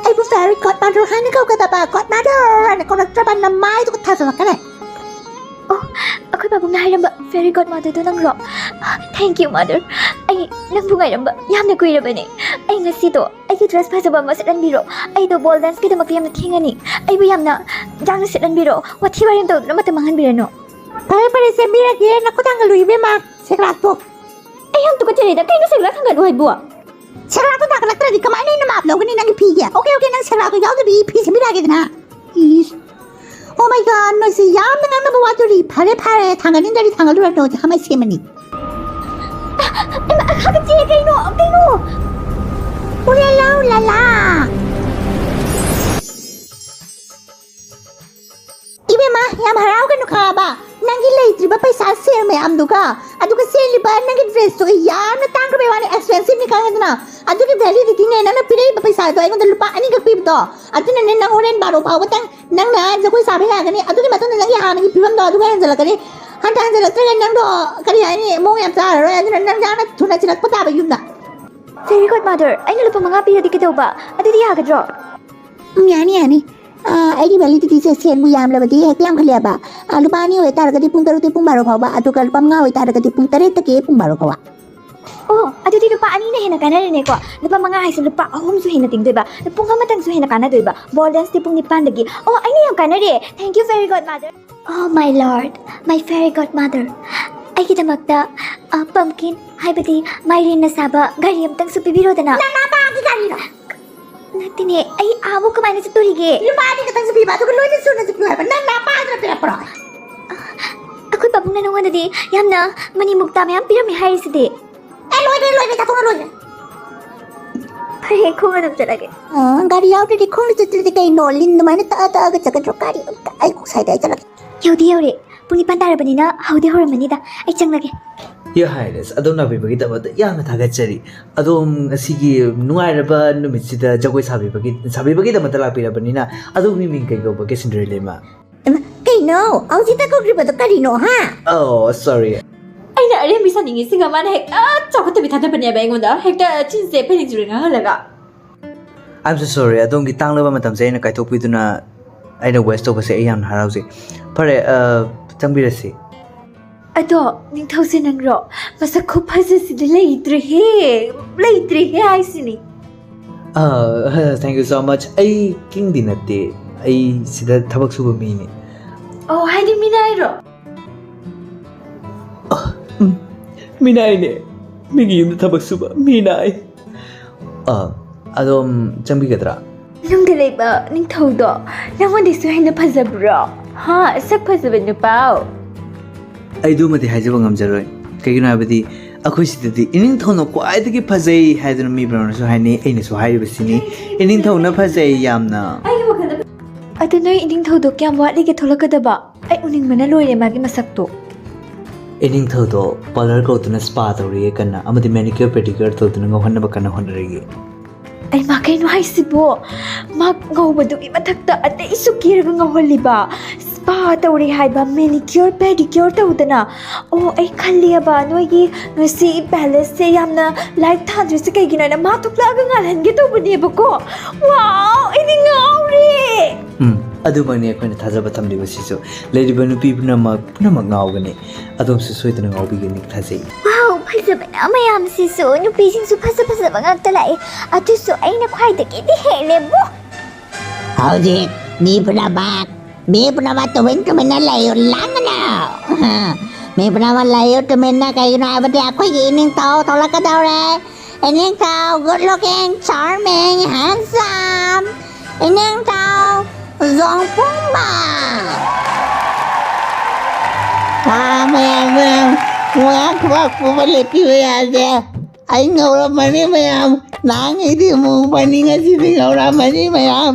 ꯑꯩꯕꯨ fairy godmother ꯍꯥꯏꯅ ꯀꯧꯒꯗꯕ, godmother ꯍꯥꯏꯅ ꯀꯧꯔꯛꯇ꯭ꯔꯕ ꯅꯃꯥꯏꯗꯨ ꯊꯥꯖꯤꯜꯂꯛꯀꯅꯤ꯫ ꯑꯣ, ꯑꯩꯈꯣꯏ ꯄꯥꯕꯨꯡꯅ ꯍꯥꯏꯔꯝꯕ fairy godmotherꯗꯣ ꯅꯪꯔꯣ? Thank you, mother. ꯑꯩ ꯅꯪꯕꯨ ꯉꯥꯏꯔꯝꯕ ꯌꯥꯝꯅ ꯀꯨꯏꯔꯕꯅꯦ꯫ ꯑꯩ ꯉꯁꯤꯗꯣ ꯑꯩꯒꯤ dress ꯐꯖꯕ ꯑꯃ ꯁꯦꯠꯍꯟꯕꯤꯔꯣ꯫ ꯑꯩꯗꯣ ball danceꯀꯤꯗꯃꯛꯇ ꯌꯥꯝꯅ ꯊꯦꯡꯉꯅꯤ꯫ ꯑꯩꯕꯨ ꯌꯥꯝꯅ ꯌꯥꯡꯅ ꯁꯦꯠꯍꯟꯕꯤꯔꯣ꯫ ꯋꯥꯊꯤ ꯋꯥꯔꯦꯝ ꯇꯧꯗꯨꯅ ꯃꯇꯝ ꯃꯥꯡꯍꯟꯕꯤꯔꯅꯨ꯫ ꯐꯔꯦ, ꯐꯔꯦ, ꯁꯦꯝꯕꯤꯔꯒꯦ꯫ ꯅꯈꯨꯠ ꯊꯥꯡꯒꯠꯂꯨ, ꯏꯕꯦꯝꯃ꯫ ꯁꯦꯒ꯭ꯔꯥꯛꯇꯣ꯫ ꯑꯩ ꯌꯥꯝ ꯇꯨꯀꯠꯆꯔꯦꯗ꯫ ꯀꯩꯅꯣ ꯁꯦꯒ꯭ꯔꯥꯛ ꯊꯥꯡꯒꯠꯂꯨ ꯍꯥꯏꯕꯨ? ꯁꯦꯒ꯭ꯔꯥꯛꯇꯣ ꯊꯥꯡꯒꯠꯂꯛꯇ꯭ꯔꯗꯤ ꯀꯃꯥꯏꯅ ꯑꯩꯅ ꯃꯥꯞ ꯂꯧꯒꯅꯤ ꯅꯪꯒꯤ ꯐꯤꯒꯤ? ꯑꯣꯀꯦ, ꯑꯣꯀꯦ, ꯅꯪ ꯁꯦꯒ꯭ꯔꯥꯛꯇꯣ ꯌꯥꯎꯗꯕꯤ ꯐꯤ ꯁꯦꯝꯕꯤꯔꯛꯑꯒꯦꯗꯅ꯫ ꯏꯁ꯫ Oh my God, ꯅꯣꯏꯁꯦ ꯌꯥꯝꯅ ꯉꯥꯡꯅꯕ ꯋꯥꯗꯣꯔꯤ꯫ ꯐꯔꯦ, ꯐꯔꯦ, ꯊꯥꯡꯒꯠꯅꯤꯡꯗ꯭ꯔꯗꯤ ꯊꯥꯡꯒꯠꯂꯨꯔꯅꯨ, ꯍꯧꯖꯤꯛ ꯍꯃꯥꯏ ꯁꯦꯝꯃꯅꯤ꯫ ꯑ, ꯑ, ꯍꯥꯒꯠꯆꯩꯌꯦ, ꯀꯩꯅꯣ, ꯀꯩꯅꯣ? ꯎꯂꯦꯂꯥ, ꯎꯂꯦꯂꯥ꯫ ꯏꯕꯦꯝꯃ, ꯌꯥꯝ ꯍꯔꯥꯎꯒꯅꯨ ꯈꯪꯉꯕ? ꯅꯪꯒꯤ ꯂꯩꯇ꯭ꯔꯤꯕ ꯄꯩꯁꯥ ꯁꯦꯜ ꯃꯌꯥꯝꯗꯨꯒ, ꯑꯗꯨꯒ ꯁꯦꯠꯂꯤꯕ ꯅꯪꯒꯤ ꯗ꯭ꯔꯦꯁꯇꯨꯒ ꯌꯥꯝꯅ ꯇꯥꯡꯈ꯭ꯔꯕꯩ ꯋꯥꯅꯤ, ꯑꯦꯛꯁꯄꯦꯟꯁꯤꯞꯅꯤ ꯈꯪꯉꯦꯗꯅ꯫ ꯑꯗꯨꯒꯤ ꯚꯦꯂꯤꯗꯤꯇꯤꯅꯦ ꯅꯪꯅ ꯄꯤꯔꯛꯏꯕ ꯄꯩꯁꯥꯗꯣ ꯑꯩꯉꯣꯟꯗ ꯂꯨꯄꯥ ꯑꯅꯤꯈꯛ ꯄꯤꯕꯗꯣ꯫ ꯑꯗꯨꯅꯅꯦ ꯅꯪ ꯍꯣꯔꯦꯟ ꯕꯥꯔꯣ ꯐꯥꯎꯕꯇꯪ ꯅꯪꯅ ꯖꯒꯣꯏ ꯁꯥꯕ ꯌꯥꯒꯅꯤ꯫ ꯑꯗꯨꯒꯤ ꯃꯇꯨꯡꯗ ꯅꯪꯒꯤ ꯍꯥꯟꯅꯒꯤ ꯐꯤꯕꯝꯗꯣ ꯑꯗꯨꯒ ꯍꯦꯟꯖꯜꯂꯛꯀꯅꯤ꯫ ꯍꯟꯊ ꯍꯟꯖꯜꯂꯛꯇ꯭ꯔꯒ ꯅꯪꯗꯣ ꯀꯔꯤ ꯍꯥꯏꯅꯤ, ꯃꯑꯣꯡ ꯌꯥꯝ ꯆꯥꯔꯔꯣꯏ꯫ ꯑꯗꯨꯅ ꯅꯪ ꯌꯥꯝꯅ ꯊꯨꯅ ꯆꯤꯜꯂꯛꯄ ꯇꯥꯕ ꯌꯨꯝꯗ꯫ Fairy godmother, ꯑꯩꯅ ꯂꯨꯄꯥ ꯃꯉꯥ ꯄꯤꯔꯗꯤ ꯀꯩꯗꯧꯕ? ꯑꯗꯨꯗꯤ ꯌꯥꯒꯗ꯭ꯔꯣ? ꯎꯝ, ꯌꯥꯅꯤ, ꯌꯥꯅꯤ꯫ ꯑꯥ, ꯑꯩꯒꯤ ꯚꯦꯂꯤꯗꯤꯇꯤꯁꯦ ꯁꯦꯟꯕꯨ ꯌꯥꯝꯂꯕꯗꯤ ꯍꯦꯛꯇ ꯌꯥꯝꯈꯠꯂꯦꯕ꯫ ꯑꯥ, ꯂꯨꯄꯥ ꯑꯅꯤ ꯑꯣꯏꯇꯥꯔꯒꯗꯤ ꯄꯨꯡ ꯇꯔꯨꯛꯇꯩ ꯄꯨꯡ ꯕꯥꯔꯣ ꯐꯥꯎꯕ, ꯑꯗꯨꯒ ꯂꯨꯄꯥ ꯃꯉꯥ ꯑꯣꯏꯇꯥꯔꯒꯗꯤ ꯄꯨꯡ ꯇꯔꯦꯠꯇꯒꯤ ꯄꯨꯡ ꯕꯥꯔꯣ ꯐꯥꯎꯕ꯫ ꯑꯣ, ꯑꯗꯨꯗꯤ ꯂꯨꯄꯥ ꯑꯅꯤꯅ ꯍꯦꯟꯅ ꯀꯥꯟꯅꯔꯦꯅꯦꯀꯣ꯫ ꯂꯨꯄꯥ ꯃꯉꯥ ꯍꯥꯏꯁꯦ ꯂꯨꯄꯥ ꯑꯍꯨꯝꯁꯨ ꯍꯦꯟꯅ ꯇꯤꯡꯗꯣꯏꯕ, ꯄꯨꯡ ꯑꯃꯇꯪꯁꯨ ꯍꯦꯟꯅ ꯀꯥꯟꯅꯗꯣꯏꯕ꯫ Ball danceꯇꯤ ꯄꯨꯡ ꯅꯤꯄꯥꯟꯗꯒꯤ꯫ ꯑꯣ, ꯑꯩꯅ ꯌꯥꯝ ꯀꯥꯟꯅꯔꯦ꯫ Thank you, fairy godmother. Oh my lord, my fairy godmother, ꯑꯩꯒꯤꯗꯃꯛꯇ, ꯑ, pumpkin, ꯍꯥꯏꯕꯗꯤ ꯃꯥꯏꯔꯦꯟꯅ ꯁꯥꯕ ꯒꯥꯔꯤ ꯑꯃꯇꯪꯁꯨ ꯄꯤꯕꯤꯔꯣꯗꯅ꯫ ꯅꯅꯥꯄꯥꯒꯤ ꯒꯥꯔꯤꯔꯣ? ꯅꯠꯇꯦꯅꯦ, ꯑꯩ ꯑꯥꯕꯨ ꯀꯃꯥꯏꯅ ꯆꯠꯇꯣꯔꯤꯒꯦ? ꯂꯨꯄꯥ ꯑꯅꯤ ꯈꯛꯇꯪꯁꯨ ꯄꯤꯕ, ꯑꯗꯨꯒ ꯂꯣꯏꯅ ꯁꯨꯅꯁꯨ ꯄꯤꯌꯨ ꯍꯥꯏꯕ꯫ ꯅꯪ ꯅꯄꯥꯗꯨꯅ ꯄꯤꯔꯛꯄ꯭ꯔꯣ? ꯑꯩꯈꯣꯏ ꯄꯥꯕꯨꯡꯅ ꯅꯉꯣꯟꯗꯗꯤ ꯌꯥꯝꯅ ꯃꯅꯤ ꯃꯨꯛꯇꯥ ꯃꯌꯥꯝ ꯄꯤꯔꯝꯃꯦ ꯍꯥꯏꯔꯤꯁꯤꯗꯤ꯫ ꯑꯦ, ꯂꯣꯏꯈ꯭ꯔꯦ, ꯂꯣꯏꯈ꯭ꯔꯦ, ꯆꯥꯊꯣꯛꯑꯣ, ꯂꯣꯏꯈ꯭ꯔꯦ꯫ ꯐꯔꯦ, ꯈꯣꯡꯅ ꯑꯗꯨꯝ ꯆꯠꯂꯒꯦ꯫ ꯑ, ꯒꯥꯔꯤ ꯌꯥꯎꯗ꯭ꯔꯗꯤ ꯈꯣꯡꯅ ꯆꯠꯇ꯭ꯔꯗꯤ ꯀꯩꯅꯣ? ꯂꯤꯟ ꯑꯗꯨꯃꯥꯏꯅ ꯇꯛꯑ ꯇꯛꯑꯒ ꯆꯠꯀꯗ꯭ꯔꯣ? ꯒꯥꯔꯤ ꯑꯝꯇ ꯑꯩ ꯀꯣꯛ ꯁꯥꯏꯗ, ꯑꯩ ꯆꯠꯂꯒꯦ꯫ ꯌꯧꯗꯤ ꯌꯧꯔꯦ꯫ ꯄꯨꯡ ꯅꯤꯄꯥꯟ ꯇꯥꯔꯕꯅꯤꯅ ꯍꯧꯗꯤ ꯍꯧꯔꯝꯃꯅꯤꯗ꯫ ꯑꯩ ꯆꯪꯂꯒꯦ꯫ Your Highness, ꯑꯗꯣꯝ ꯂꯥꯛꯄꯤꯕꯒꯤꯗꯃꯛꯇ ꯌꯥꯝꯅ ꯊꯥꯒꯠꯆꯔꯤ꯫ ꯑꯗꯣꯝ ꯉꯁꯤꯒꯤ ꯅꯨꯡꯉꯥꯏꯔꯕ ꯅꯨꯃꯤꯠꯁꯤꯗ ꯖꯒꯣꯏ ꯁꯥꯕꯤꯕꯒꯤ, ꯁꯥꯕꯤꯕꯒꯤꯗꯃꯛꯇ ꯂꯥꯛꯄꯤꯔꯕꯅꯤꯅ, ꯑꯗꯣꯝꯒꯤ ꯃꯤꯡ ꯀꯩ ꯀꯧꯕꯒꯦ, ꯁꯤꯟꯗ꯭ꯔꯦꯂꯤꯃ? ꯏꯃꯥ, ꯀꯩꯅꯣ? ꯍꯧꯖꯤꯛꯇ ꯀꯧꯈ꯭ꯔꯤꯕꯗꯣ ꯀꯔꯤꯅꯣ, ꯍꯥ? Oh, sorry. ꯑꯩꯅ ꯑꯔꯦꯝꯕꯤ ꯁꯥꯅꯤꯡꯉꯤꯁꯤꯒ ꯃꯥꯅ ꯍꯦꯛꯇ ꯆꯥꯎꯈꯠꯇꯕꯤ ꯊꯥꯗꯕꯅꯦꯕ ꯑꯩꯉꯣꯟꯗ꯫ ꯍꯦꯛꯇ ꯆꯤꯟꯁꯦ ꯐꯩꯅꯤꯡ ꯆꯨꯔꯦ ꯉꯥꯡꯍꯜꯂꯒ꯫ I'm so sorry. ꯑꯗꯣꯝꯒꯤ ꯇꯥꯡꯂꯕ ꯃꯇꯝꯁꯦ ꯑꯩꯅ ꯀꯥꯏꯊꯣꯛꯄꯤꯗꯨꯅ ꯑꯩꯅ waste ꯇꯧꯕꯁꯦ ꯑꯩ ꯌꯥꯝꯅ ꯍꯔꯥꯎꯖꯩ꯫ ꯐꯔꯦ, ꯑ, ꯆꯪꯕꯤꯔꯁꯤ꯫ ꯑꯗꯣ, ꯅꯤꯡꯊꯧꯁꯦ ꯅꯪꯔꯣ? ꯃꯁꯛ ꯈꯨꯐꯖꯁꯤꯗꯤ ꯂꯩꯇ꯭ꯔꯦꯍꯦ, ꯂꯩꯇ꯭ꯔꯦꯍꯦ ꯍꯥꯏꯁꯤꯅꯤ꯫ ꯑ, thank you so much. ꯑꯩ king ꯗꯤ ꯅꯠꯇꯦ, ꯑꯩ ꯁꯤꯗ ꯊꯕꯛ ꯁꯨꯕ ꯃꯤꯅꯤ꯫ ꯑꯣ, ꯍꯥꯏꯗꯤ ꯃꯤꯅꯥꯏꯔꯣ? ꯑ, ꯎꯝ, ꯃꯤꯅꯥꯏꯅꯦ꯫ ꯃꯤꯒꯤ ꯌꯨꯝꯗ ꯊꯕꯛ ꯁꯨꯕ ꯃꯤꯅꯥꯏ꯫ ꯑ, ꯑꯗꯣꯝ ꯆꯪꯕꯤꯒꯗ꯭ꯔꯥ? ꯅꯨꯡꯗ ꯂꯩꯕ ꯅꯤꯡꯊꯧꯗꯣ ꯅꯉꯣꯟꯗꯩꯁꯨ ꯍꯦꯟꯅ ꯐꯖꯕ꯭ꯔꯣ? ꯍꯥ, ꯁꯛ ꯐꯖꯕ ꯅꯨꯄꯥ? ꯑꯩ ꯑꯗꯨꯃꯗꯤ ꯍꯥꯏꯖꯕ ꯉꯝꯖꯔꯣꯏ꯫ ꯀꯩꯒꯤꯅꯣ ꯍꯥꯏꯕꯗꯤ ꯑꯩꯈꯣꯏ ꯁꯤꯗꯗꯤ ꯏꯅꯤꯡꯊꯧꯅ ꯈ꯭ꯋꯥꯏꯗꯒꯤ ꯐꯖꯩ ꯍꯥꯏꯗꯨꯅ ꯃꯤ ꯄꯨꯝꯅꯃꯛꯅꯁꯨ ꯍꯥꯏꯅꯩ, ꯑꯩꯅꯁꯨ ꯍꯥꯏꯔꯤꯕꯁꯤꯅꯤ꯫ ꯏꯅꯤꯡꯊꯧꯅ ꯐꯖꯩ ꯌꯥꯝꯅ꯫ ꯑꯩꯒꯤ ꯋꯥꯈꯜꯗ ꯑꯗꯨ ꯅꯣꯏ ꯏꯅꯤꯡꯊꯧꯗꯣ ꯀꯌꯥꯝ ꯋꯥꯠꯂꯤꯒꯦ ꯊꯣꯛꯂꯛꯀꯗꯕ? ꯑꯩ ꯎꯅꯤꯡꯕꯅ ꯂꯣꯏꯔꯦ ꯃꯥꯒꯤ ꯃꯁꯛꯇꯣ꯫ ꯏꯅꯤꯡꯊꯧꯗꯣ ꯄꯥꯔꯂꯔ ꯀꯧꯗꯨꯅ ꯁ꯭ꯄꯥ ꯇꯧꯔꯤꯌꯦ ꯀꯟꯅ, ꯑꯃꯗꯤ ꯃꯦꯅꯤꯀ꯭ꯌꯣꯔ ꯄꯦꯗꯤꯀ꯭ꯌꯣꯔ ꯇꯧꯗꯨꯅ ꯉꯧꯍꯟꯅꯕ ꯀꯟꯅ ꯍꯣꯠꯅꯔꯤꯌꯦ꯫ ꯑꯩꯃꯥ, ꯀꯩꯅꯣ ꯍꯥꯏꯁꯤꯕꯣ? ꯃꯥ ꯉꯧꯕꯗꯨꯒꯤ ꯃꯊꯛꯇ ꯑꯇꯩꯁꯨ ꯀꯦꯔꯒ ꯉꯧꯍꯜꯂꯤꯕ? ꯁ꯭ꯄꯥ ꯇꯧꯔꯤ ꯍꯥꯏꯕ, ꯃꯦꯅꯤꯀ꯭ꯌꯣꯔ ꯄꯦꯗꯤꯀ꯭ꯌꯣꯔ ꯇꯧꯗꯅ? ꯑꯣ, ꯑꯩ ꯈꯜꯂꯤꯑꯕ, ꯅꯣꯏꯒꯤ ꯉꯁꯤ ꯄꯦꯂꯦꯁꯁꯦ ꯌꯥꯝꯅ ꯂꯥꯏꯠ ꯊꯥꯟꯗ꯭ꯔꯤꯁꯦ ꯀꯩꯒꯤꯅꯣ ꯍꯥꯏꯅ ꯃꯥ ꯊꯣꯛꯂꯛꯑꯒ ꯉꯥꯜꯍꯟꯒꯦ ꯇꯧꯕꯅꯦꯕꯀꯣ꯫ ꯋꯥꯎ, ꯑꯩꯗꯤ ꯉꯥꯎꯔꯦ꯫ ꯎꯝ, ꯑꯗꯨꯃꯛꯅꯤ ꯑꯩꯈꯣꯏꯅ ꯊꯥꯖꯕ ꯊꯝꯂꯤꯕꯁꯤꯁꯨ꯫ ꯂꯩꯔꯤꯕ ꯅꯨꯄꯤ ꯄꯨꯝꯅꯃꯛ, ꯄꯨꯝꯅꯃꯛ ꯉꯥꯎꯒꯅꯤ꯫ ꯑꯗꯣꯝꯁꯨ ꯁꯣꯏꯗꯅ ꯉꯥꯎꯕꯤꯒꯅꯤ ꯊꯥꯖꯩ꯫ ꯋꯥꯎ, ꯐꯖꯕꯅ ꯃꯌꯥꯝꯁꯤꯁꯨ, ꯅꯨꯄꯤꯁꯤꯡꯁꯨ ꯐꯖ ꯐꯖꯕ ꯉꯥꯛꯇ ꯂꯥꯛꯑꯦ꯫ ꯑꯗꯨꯁꯨ ꯑꯩꯅ ꯈ꯭ꯋꯥꯏꯗꯒꯤꯗꯤ ꯍꯦꯜꯂꯦꯕꯨ꯫ ꯍꯧꯖꯤꯛ ꯃꯤ ꯄꯨꯝꯅꯃꯛ, ꯃꯤ ꯄꯨꯝꯅꯃꯛ ꯇꯨꯃꯤꯟ ꯇꯨꯃꯤꯟꯅ ꯂꯩꯌꯨ, ꯂꯥꯡꯒꯅꯨ꯫ ꯃꯤ ꯄꯨꯝꯅꯃꯛ ꯂꯩꯌꯨ ꯇꯨꯃꯤꯟꯅ, ꯀꯩꯒꯤꯅꯣ ꯍꯥꯏꯕꯗꯤ ꯑꯩꯈꯣꯏꯒꯤ ꯏꯅꯤꯡꯊꯧ ꯊꯣꯛꯂꯛꯀꯗꯧꯔꯦ꯫ ꯏꯅꯤꯡꯊꯧ, good looking, charming, handsome꯫ ꯏꯅꯤꯡꯊꯧ ꯖꯣꯡꯄꯨꯝꯕ꯫ ꯋꯥ, ꯃꯌꯥꯝ, ꯃꯌꯥꯝ, ꯋꯥ ꯈꯨꯕꯥꯛ ꯈꯨꯕ ꯂꯦꯞꯄꯤꯕ ꯌꯥꯗꯦ꯫ ꯑꯩ ꯉꯧꯔꯝꯃꯅꯤ ꯃꯌꯥꯝ꯫ ꯅꯍꯥꯟꯉꯩꯗꯤ ꯑꯃꯨꯕꯅꯤ, ꯉꯁꯤꯗꯤ ꯉꯧꯔꯝꯃꯅꯤ ꯃꯌꯥꯝ꯫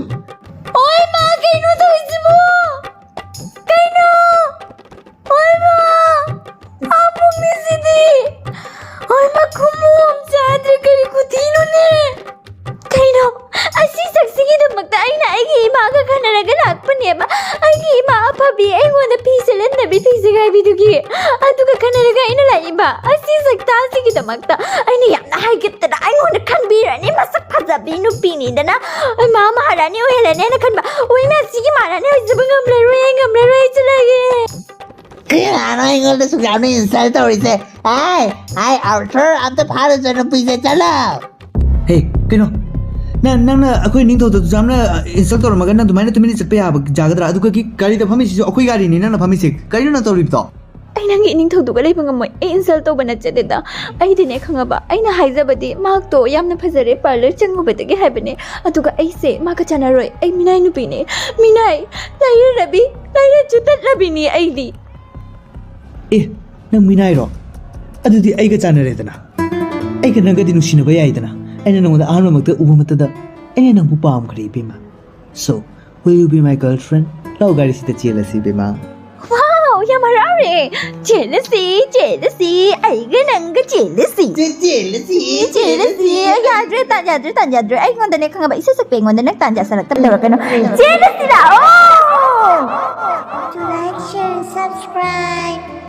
ꯑꯣꯏ ꯃꯥ, ꯀꯩꯅꯣ ꯇꯧꯔꯤꯁꯤꯕꯣ? ꯀꯩꯅꯣ? ꯑꯣꯏ ꯃꯥ! ꯑꯥ ꯄꯨꯡꯅꯤꯁꯤꯗꯤ! ꯑꯣꯏ ꯃꯥ, ꯈꯨꯃꯨ ꯑꯃ ꯆꯥꯗ꯭ꯔꯦ, ꯀꯔꯤ ꯈꯨꯊꯤꯅꯣꯅꯦ? ꯀꯩꯅꯣ? ꯑꯁꯤ ꯁꯛꯁꯤꯒꯤꯗꯃꯛꯇ ꯑꯩꯅ ꯑꯩꯒꯤ ꯏꯃꯥꯒ ꯈꯟꯅꯔꯒ ꯂꯥꯛꯄꯅꯦꯕ꯫ ꯑꯩꯒꯤ ꯏꯃꯥ ꯑꯐꯕꯤ, ꯑꯩꯉꯣꯟꯗ ꯐꯤ ꯁꯦꯠꯍꯟꯗꯕꯤ, ꯐꯤ ꯁꯦꯒꯥꯏꯕꯤꯗꯨꯒꯤ꯫ ꯑꯗꯨꯒ ꯈꯟꯅꯔꯒ ꯑꯩꯅ ꯂꯥꯛꯏꯕ꯫ ꯑꯁꯤ ꯁꯛꯇꯥꯁꯤꯒꯤꯗꯃꯛꯇ ꯑꯩꯅ ꯌꯥꯝꯅ ꯍꯥꯏꯒꯠꯇꯅ ꯑꯩꯉꯣꯟꯗ ꯈꯟꯕꯤꯔꯅꯤ, ꯃꯁꯛ ꯐꯖꯕꯤ ꯅꯨꯄꯤꯅꯤꯗꯅ꯫ ꯑꯩ ꯃꯥ ꯃꯍꯥꯔꯥꯅꯤ ꯑꯣꯏꯍꯜꯂꯅꯦꯅ ꯈꯟꯕ꯫ ꯑꯣꯏ ꯃꯥ, ꯁꯤꯒꯤ ꯃꯍꯥꯔꯥꯅꯤ ꯑꯣꯏꯖꯕ ꯉꯝꯂꯔꯣꯏ, ꯑꯩ ꯉꯝꯂꯔꯣꯏ, ꯑꯩ ꯆꯠꯂꯒꯦ꯫ ꯀꯅꯥꯅꯣ ꯑꯩꯉꯣꯟꯗ ꯁꯨꯛ ꯌꯥꯝꯅ insult ꯇꯧꯔꯤꯁꯦ? ꯍꯥꯏ, ꯍꯥꯏ, Arthur, ꯑꯝꯇ ꯐꯥꯔꯨꯆꯣ ꯅꯨꯄꯤꯁꯦ, ꯆꯠꯂꯣ꯫ ꯍꯦ, ꯀꯩꯅꯣ? ꯅꯪ, ꯅꯪꯅ ꯑꯩꯈꯣꯏ ꯅꯤꯡꯊꯧꯗ ꯑꯗꯨꯁꯨ ꯌꯥꯝꯅ insult ꯇꯧꯔꯝꯃꯒ ꯅꯪ ꯑꯗꯨꯃꯥꯏꯅ ꯇꯨꯃꯤꯟꯅ ꯆꯠꯄ ꯌꯥꯕ, ꯌꯥꯒꯗ꯭ꯔꯥ? ꯑꯗꯨꯒ ꯀꯤ-, ꯒꯥꯔꯤꯗ ꯐꯝꯃꯤꯁꯤꯁꯨ ꯑꯩꯈꯣꯏ ꯒꯥꯔꯤꯅꯤ ꯅꯪꯅ ꯐꯝꯃꯤꯁꯦ꯫ ꯀꯔꯤꯅꯣ ꯅꯪ ꯇꯧꯔꯤꯕꯗꯣ? ꯑꯩ ꯅꯪꯒꯤ ꯏꯅꯤꯡꯊꯧꯗꯨꯒ ꯂꯩꯕ ꯉꯝꯃꯣꯏ꯫ ꯑꯩ ꯏꯟꯁꯜ ꯇꯧꯕ ꯅꯠꯆꯗꯦꯗ꯫ ꯑꯩꯗꯤꯅꯦ, ꯈꯪꯉꯕ, ꯑꯩꯅ ꯍꯥꯏꯖꯕꯗꯤ ꯃꯍꯥꯛꯇꯣ ꯌꯥꯝꯅ ꯐꯖꯔꯦ, ꯄꯥꯔꯂꯔ ꯆꯪꯉꯨꯕꯗꯒꯤ ꯍꯥꯏꯕꯅꯦ꯫ ꯑꯗꯨꯒ ꯑꯩꯁꯦ ꯃꯥꯒ ꯆꯥꯟꯅꯔꯣꯏ꯫ ꯑꯩ ꯃꯤꯅꯥꯏ ꯅꯨꯄꯤꯅꯦ꯫ ꯃꯤꯅꯥꯏ, ꯂꯥꯏꯔꯔꯕꯤ, ꯂꯥꯏꯔ ꯆꯨꯇꯠꯂꯕꯤꯅꯤ ꯑꯩꯗꯤ꯫ ꯑꯦ, ꯅꯪ ꯃꯤꯅꯥꯏꯔꯣ? ꯑꯗꯨꯗꯤ ꯑꯩꯒ ꯆꯥꯟꯅꯔꯦꯗꯅ꯫ ꯑꯩꯒ ꯅꯪꯒꯗꯤ ꯅꯨꯡꯁꯤꯅꯕ ꯌꯥꯏꯗꯅ꯫ ꯑꯩꯅ ꯅꯪꯉꯣꯟꯗ ꯑꯍꯥꯟꯕꯃꯛꯇ ꯎꯕ ꯃꯛꯇꯗ ꯑꯩꯅ ꯅꯪꯕꯨ ꯄꯥꯝꯈ꯭ꯔꯦ, ꯏꯕꯦꯝꯃ꯫ So, will you be my girlfriend? ꯂꯥꯎ, ꯒꯥꯔꯤꯁꯤꯗ ꯆꯦꯜꯂꯁꯤ, ꯏꯕꯦꯝꯃ꯫ ꯋꯥꯎ, ꯌꯥꯝ ꯍꯔꯥꯎꯔꯦ꯫ ꯆꯦꯜꯂꯁꯤ, ꯆꯦꯜꯂꯁꯤ, ꯑꯩꯒ ꯅꯪꯒ ꯆꯦꯜꯂꯁꯤ꯫ ꯆꯦꯜꯂꯁꯤ꯫ ꯆꯦꯜꯂꯁꯤ꯫ ꯌꯥꯗ꯭ꯔꯦ, ꯇꯥꯟ ꯌꯥꯗ꯭ꯔꯦ, ꯇꯥꯟ ꯌꯥꯗ꯭ꯔꯦ꯫ ꯑꯩꯉꯣꯟꯗꯅꯦ, ꯈꯪꯉꯕ, ꯏꯁꯩ ꯁꯛꯄ ꯑꯩꯉꯣꯟꯗ ꯅꯪ ꯇꯥꯟ ꯌꯥꯁꯜꯂꯛꯇꯕ ꯇꯧꯔꯛꯀꯅꯨ꯫ ꯆꯦꯜꯂꯁꯤ ꯂꯥꯛꯑꯣ꯫ To like, share, and subscribe.